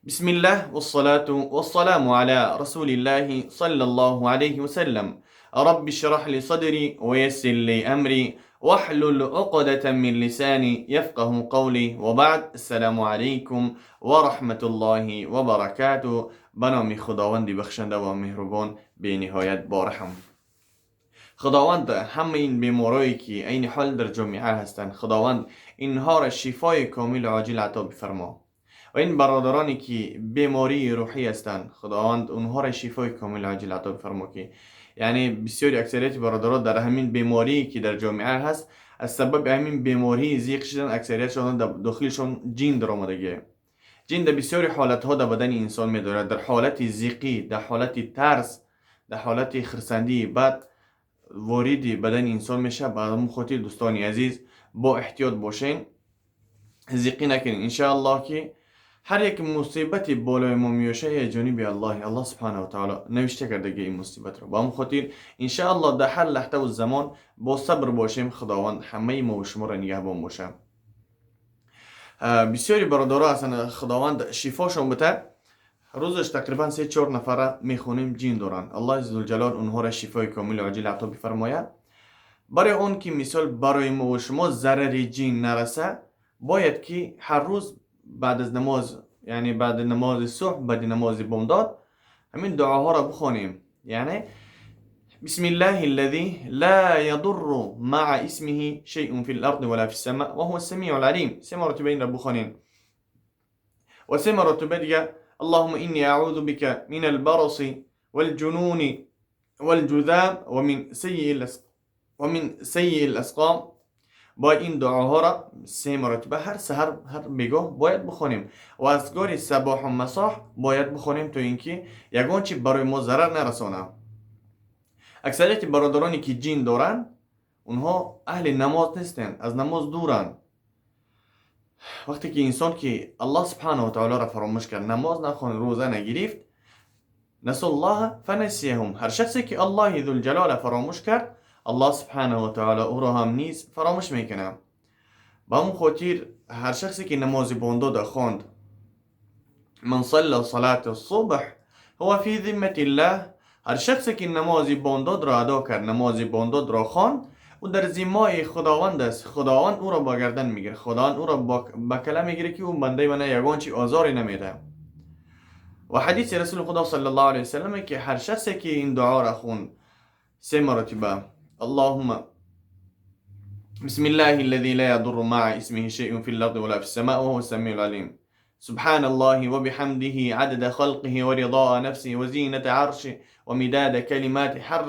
بسم الله والصلاة والسلام على رسول الله صلى الله عليه وسلم. رب اشرح لي صدري ويسر لي أمري واحلل عقدة من لساني يفقه قولي. وبعد، السلام علیکم و رحمة الله و برکاته. به نام خداوند بخشنده و مهربان، بی نهایت بارحم. خداوند همه این بیمارایی که عین حال در جامعه هستند، خداوند اینها را شفای کامل عاجل عطا بفرما و این برادرانی که بیماری روحی هستند، خداوند اونها را شفای کامل عاجل عطا بفرما که یعنی بسیاری اکثریت برادران در همین بیماری که در جامعه هست، از سبب همین بیماری زیق شدن. اکثریتشان در داخلشان جین در آمدگی. جین در بسیاری حالت ها در بدن انسان میدارد: در حالت زیقی، در حالت ترس، در حالت خرسندی بد وارد بدن انسان میشه. به همون خاطر دوستان عزیز، با احتیاط باشین، زیقی نکنین. انشاءالله که هر یک مصیبت بالای ما میاشه، جانب الله، الله سبحانه و تعالی نوشته کرده که این مصیبت رو. با همون خاطر انشاءالله در هر لحظه و زمان با صبر باشیم. خداوند همه ما و شما را نگهبان باشه. بسیاری برادرها هستن، خداوند شفاشون بده. روزش تقریبا سه چهار نفره میخونیم جین دارن. الله ذوالجلال اونها را شفای کامل عاجل عطا بفرماید. برای اون که مثال برای ما و شما ضرر جین نرسه، باید که هر روز بعد از نماز، یعنی بعد نماز صبح، بعد نماز بامداد، همین دعاها را بخوانیم. یعنی بسم الله الذي لا يضر مع اسمه شيء في الأرض ولا في السماء وهو السميع العليم، سه مرتبه این را بخوانیم و سه مرتبه دیگه اللهم إني أعوذ بك من البرص والجنون والجذام ومن سيء الأسقام. باید این دعاها را سه مرتبه هر سحر، هر بیگاه باید بخونیم و اذکار صباح و مساء باید بخونیم تا اینکه یگان چی برای ما ضرر نرسانه. اکثریت برادرانی که جین دارن، اونها اهل نماز نیستن، از نماز دورن. وقتی که انسان که الله سبحانه و تعالی را فراموش کرد، نماز نخوند، روزه نگرفت، نسوا الله فنسیهم. هر شخصی که الله ذوالجلال فراموش کرد، الله سبحانه و تعالی او را هم نیز فراموش میکنه. به همون خاطر هر شخصی که نماز بامداد خواند، من صلى صلاة الصبح هو في ذمة الله. هر شخصی که نماز بامداد را ادا کرد، نماز بامداد را خواند، او در ذمه خداوند است. خداوند او را با گردن میگیره، خداوند او را با کله میگیره که او بنده من یگان چی آزاری نمیده. و حدیث رسول خدا صلی الله علیه وسلم که هر شخصی که این دعا را خوند سه مرتبه، اللهم بسم الله الذي لا يضر مع اسمه شيء في الأرض ولا في السماء وهو السميع العليم، سبحان الله وبحمده عدد خلقه ورضاء نفسه وزينة عرشه ومداد كلماته، هر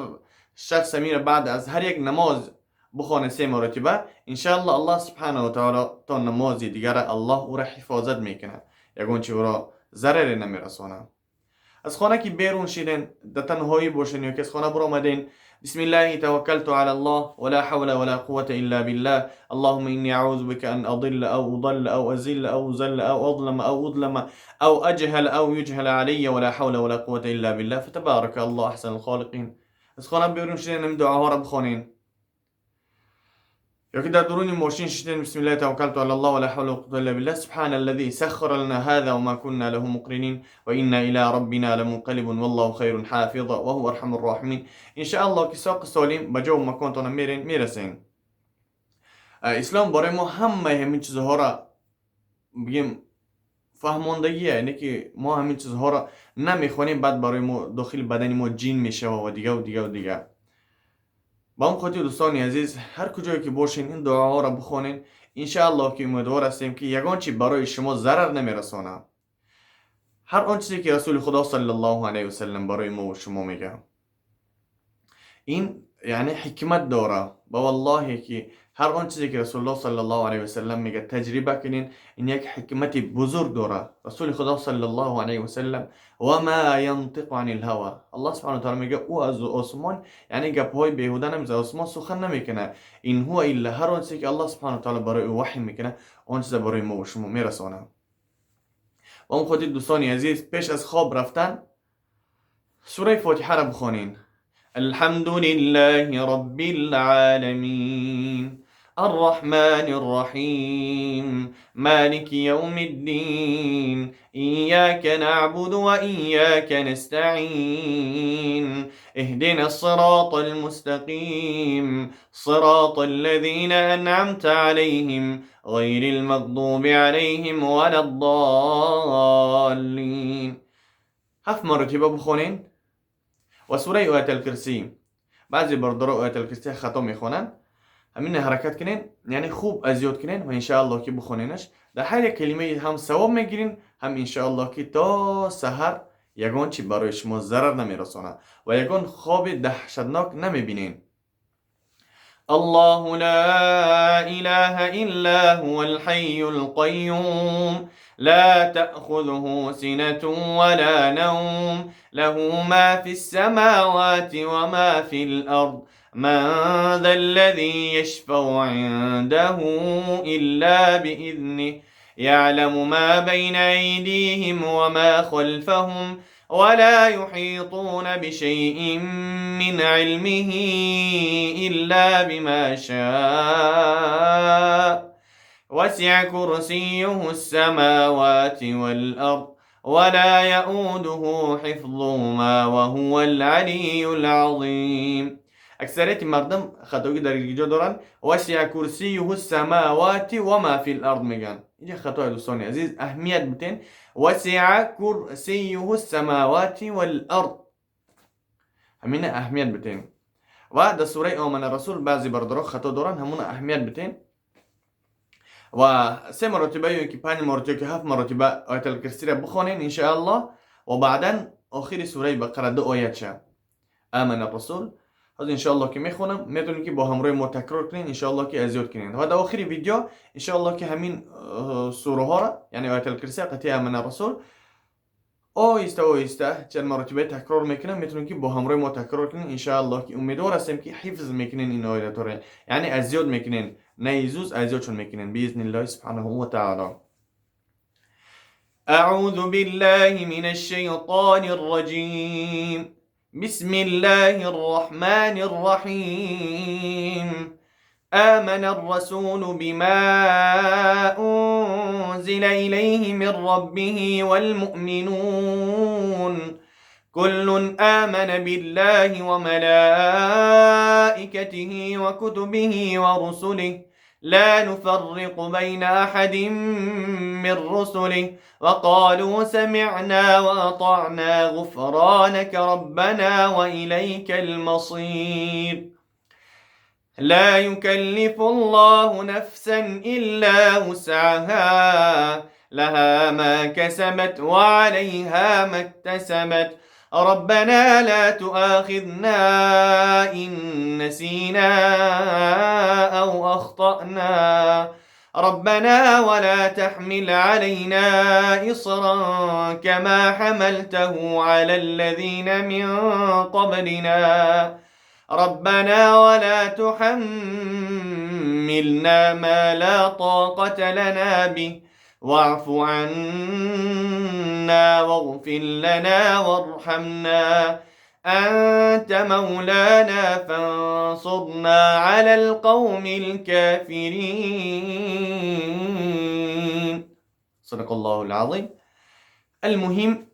شخص میره بعد از هر یک نماز بخونه سه مرتبه، انشاءالله الله سبحانه و تعالی تا نماز دیگر الله او را حفاظت میکنه، یگان چی او را ضرر نمیرسانه. از خانه که بیرون شیدن، در تنهایی باشین یا که از خانه برآمدین، بسم الله توكلت على الله ولا حول ولا قوة إلا بالله، اللهم إني أعوذ بك أن أضل أو أضل أو أزل أو أزل أو أظلم أو أظلم أو أجهل أو يجهل علي ولا حول ولا قوة إلا بالله، فتبارك الله أحسن الخالقين. از خانه بیرون شدین، این دعاها را بخوانین. یا که در درون ماشین شدین، بسم الله توكلت على الله ولا حول ولا قوة إلا بالله، سبحان الذي سخر لنا هذا وما كنا له مقرنين وإنا إلى ربنا لمنقلبون والله خير حافظا وهو أرحم الراحمين. إن شاء الله که ساق سالم به جا و مکانتان میرین، میرسین. اسلام برای ما همه همین چیزها را بگیم فهماندگیه. یعنی که ما همین چیزها را نمیخوانیم، بعد برای ما داخل بدن ما جین میشه و دیگه و دیگه و دیگه. با هم خاطر دوستان عزیز، هر کجایی که باشین، این دعاها را بخوانین. انشاءالله که امیدوار هستیم که یگان چی برای شما ضرر نمیرسانه. هر آن چیزی که رسول خدا صلی الله علیه وسلم برای ما و شما میگه، این یعنی حکمت داره. با والله که هر آن چیزی که رسول الله صلی الله علیه وسلم میگه تجربه کنین، این یک حکمت بزرگ داره. رسول خدا صلی الله علیه وسلم، و ما ينطق عن الهوى، الله سبحانه و تعالی میگه او از آسمان یعنی گپ های بیهوده نمیزنه، آسمان سخن نمیکنه. إن هو إلا، هر آن چیزی که الله سبحانه و تعالی برای او وحی میکنه، آن چیز برای ما و شما میرسانه. و اون خاطر دوستان عزیز، پیش از خواب رفتن سوره فاتحه را بخوانین. الحمد لله رب العالمين. الرحمن الرحيم مالك يوم الدين إياك نعبد وإياك نستعين اهدنا الصراط المستقيم صراط الذين أنعمت عليهم غير المغضوب عليهم ولا الضالين. هفت مرتبه بخونین. و سوره آیت الکرسی، بعضی بردارا آیت الکرسی خطا میخونن، همین حرکت کنین، یعنی خوب از یاد کنین و انشاءالله که بخونینش، در هر یک کلمه هم ثواب میگیرین، هم انشاءالله که تا سحر یگان چی برای شما ضرر نمیرسانه و یگان خواب دهشتناک نمیبینین. الله لا إله إلا هو الحي القيوم لا تأخذه سنة ولا نوم له ما في السماوات وما في الأرض من ذا الذي يشفع عنده إلا بإذنه يعلم ما بين أيديهم وما خلفهم ولا يحيطون بشيء من علمه إلا بما شاء وسع كرسيه السماوات والأرض ولا يؤوده حفظهما وهو العلي العظيم. اکثریت مردم خطایی در اینجا دارن، وسع كرسيه السماوات وما في الارض میگن. اینجا خطای دوستان عزیز، اهمیت بتین، وسع كرسيه السماوات والارض، همین اهمیت بتین. و در سوره آمن الرسول بعضی بردارا خطا دارن، همون اهمیت بتین. و سه مرتبه یا که پنج مرتبه که هفت مرتبه آیت الکرسی را بخوانین انشاءالله. و بعدا آخر سوره بقره دو آیت شه آمن الرسول، از انشاءالله که میخونم، میتونید که با همراه ما تکرار کنین، انشاءالله که از یاد کنین. و در آخر ویدیو انشاءالله که همین سوره ها را، یعنی آیت الکرسی قطعی آمن الرسول، آهسته آهسته چند مرتبه تکرار میکنم، میتونید که با همراه ما تکرار کنین. انشاءالله که امیدوار هستیم که حفظ میکنین این آیات را، یعنی از یاد میکنین، наизусть از یادشون میکنین باذن الله سبحانه و تعالی. اعوذ بالله من الشیطان الرجیم، بسم الله الرحمن الرحیم. آمن الرسول بما أنزل إليه من ربه والمؤمنون كل آمن بالله وملائكته وكتبه ورسله لا نفرق بين أحد من رسله وقالوا سمعنا وأطعنا غفرانك ربنا وإليك المصير. لا يكلف الله نفسا إلا وسعها لها ما كسبت وعليها ما اكتسبت ربنا لا تؤاخذنا إن نسينا أو أخطأنا ربنا ولا تحمل علينا إصرا كما حملته على الذين من قبلنا ربنا ولا تحملنا ما لا طاقة لنا به واعف عنا واغفر لنا وارحمنا أنت مولانا فانصرنا على القوم الكافرين. صدق الله العظیم. المهم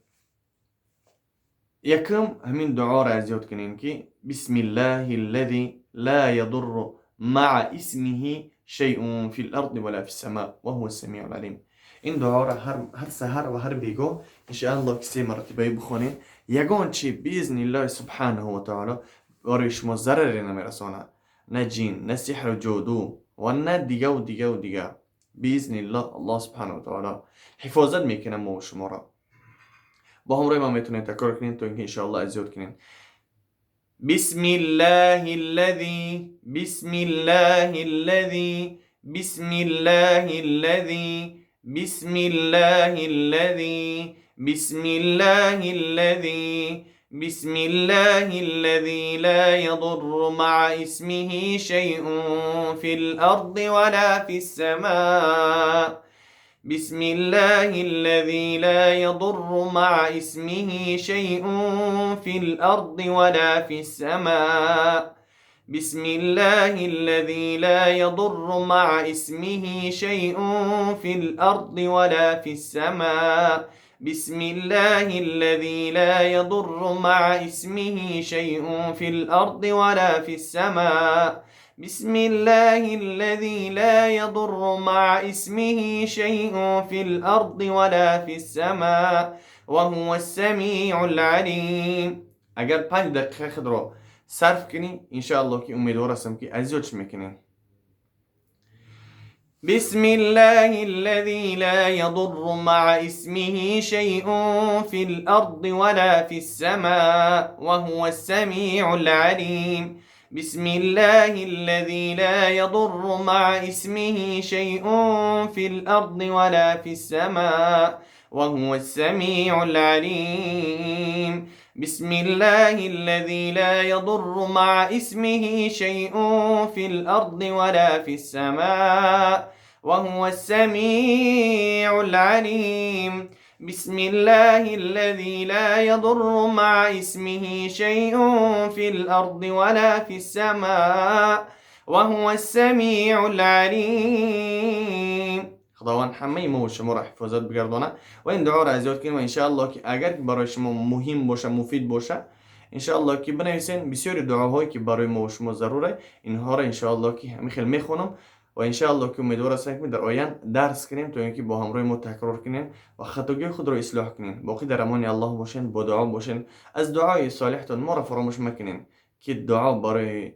یکم همین دعا را از یاد کنین که بسم الله الذي لا يضر مع اسمه شيء في الارض ولا في السماء وهو السميع العليم. این دعا را هر سحر و هر بیگاه انشاءالله که سه مرتبه بخونین، یگان چی باذن الله سبحانه و تعالی برای شما ضرری نمیرسانه، نه جین، نه سحر و جادو و نه دیگه و دیگه و دیگه. باذن الله الله سبحانه و تعالی حفاظت میکنه ما و شما را. با همراه ما میتونید تکرار کنین تا اینکه انشاءالله از یاد کنین. بسم الله الذي، بسم الله الذي، بسم الله الذي، بسم الله الذي، بسم الله الذي، بسم الله الذي لا يضر مع اسمه شيء في الأرض ولا في السماء. بسم الله الذي لا يضر مع اسمه شيء في الأرض ولا في السماء. بسم الله الذي لا يضر مع اسمه شيء في الأرض ولا في السماء. بسم الله الذي لا يضر مع اسمه شيء في الأرض ولا في السماء. بسم الله الذي لا يضر مع اسمه شيء في الأرض ولا في السماء وهو السميع العليم. اگر 5 دقیقه خود را صرف کنی، انشاءالله که امیدوار هستم که از یادش میکنین. بسم الله الذي لا يضر مع اسمه شيء في الأرض ولا في السماء وهو السميع العليم. بسم الله الذي لا يضر مع اسمه شيء في الأرض ولا في السماء وهو السميع العليم. بسم الله الذي لا يضر مع اسمه شيء في الأرض ولا في السماء وهو السميع العليم. بسم الله الذي لا يضر مع اسمه شيء في الأرض ولا في السماء وهو السميع العليم. خداوند همه ما و شما را حفاظت بگردانه و این دعا را از یاد کنیم و انشاءالله که اگر برای شما مهم باشه، مفید باشه، انشاءالله که بنویسین. بسیاری دعاهایی که برای ما و شما ضروره، اینها را انشاءالله که همین خیلی میخونم و انشاءالله که امیدوار هستم که در آینده درس کنیم تا اینکه با همراه ما تکرار کنیم و خطاگی خود را اصلاح کنیم. باقی در امان الله باشین، با دعا باشین. از دعای صالحتان ما را فراموش مکنین که دعا برای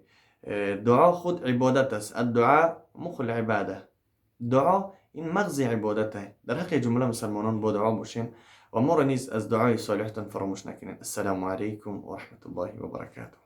دعا خود عبادت است. الدعاء مخ العباده. دعا این مغز عبادته. در حق جمله مسلمانان با دعا باشین و ما را نیز از دعای صالحتان فراموش نکنین. السلام علیکم و رحمت الله و برکاته.